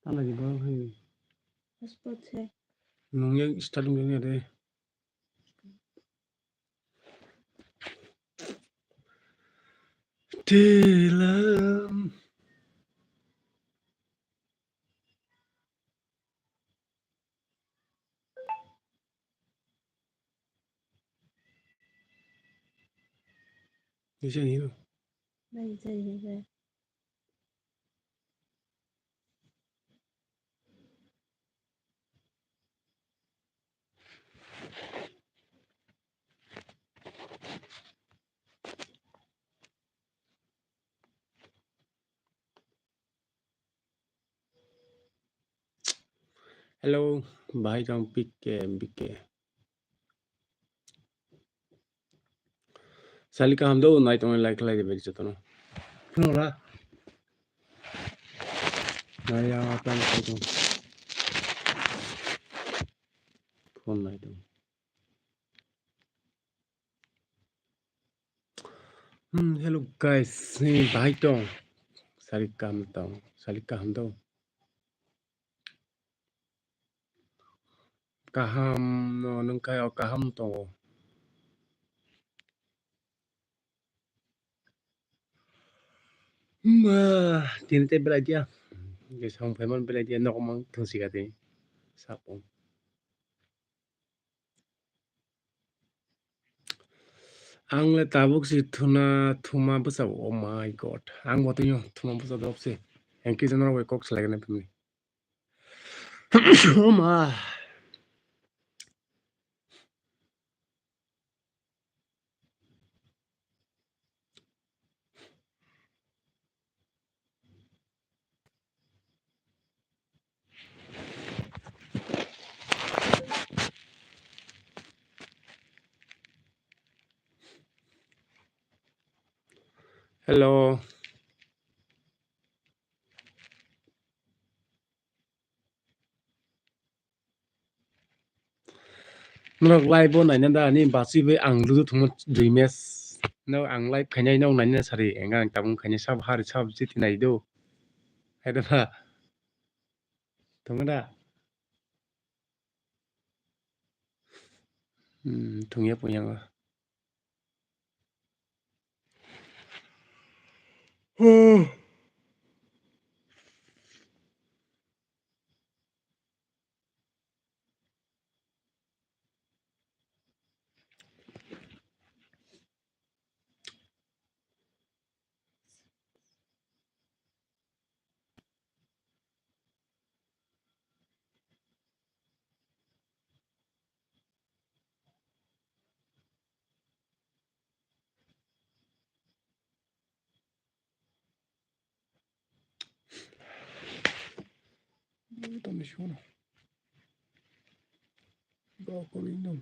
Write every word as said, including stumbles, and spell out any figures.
Ala di bang hai. Hotspot se. Nung yang start nung yang de. Tilam. Ni se ni no. Nai se ni se. Hello, bahai tong P K, P K. Sali kaham do, nai tong like, like, beri jotono. Phone la. Nai ya, tong, tong, tong. Phone nai tong. Hmm, hello guys, ni bahai tong. Sali kaham tong, sali kaham do. Kaham no nung khe o kaham tongo. Hmm, ah, tini tei belai dia. Ge song phaimani belai dia, nok mang thung sika tini. Sapung. Ang le tabuk si thuna, thuma bwsa, oh my God. Ang bo tini thuma bwsa dop si. Ang kisa norok bai kok salai gana phimni. Oh ma. Hello. Norok live o naina da ani bachwi bai ang ludo thwngma dui match. No ang live khainai no naina sari enga ang tabung khainai sab hari sab jiti nai do. Hai da ba. Thwngma da. Hmm, thwngya puyango. Tamo sino. Go for it, no.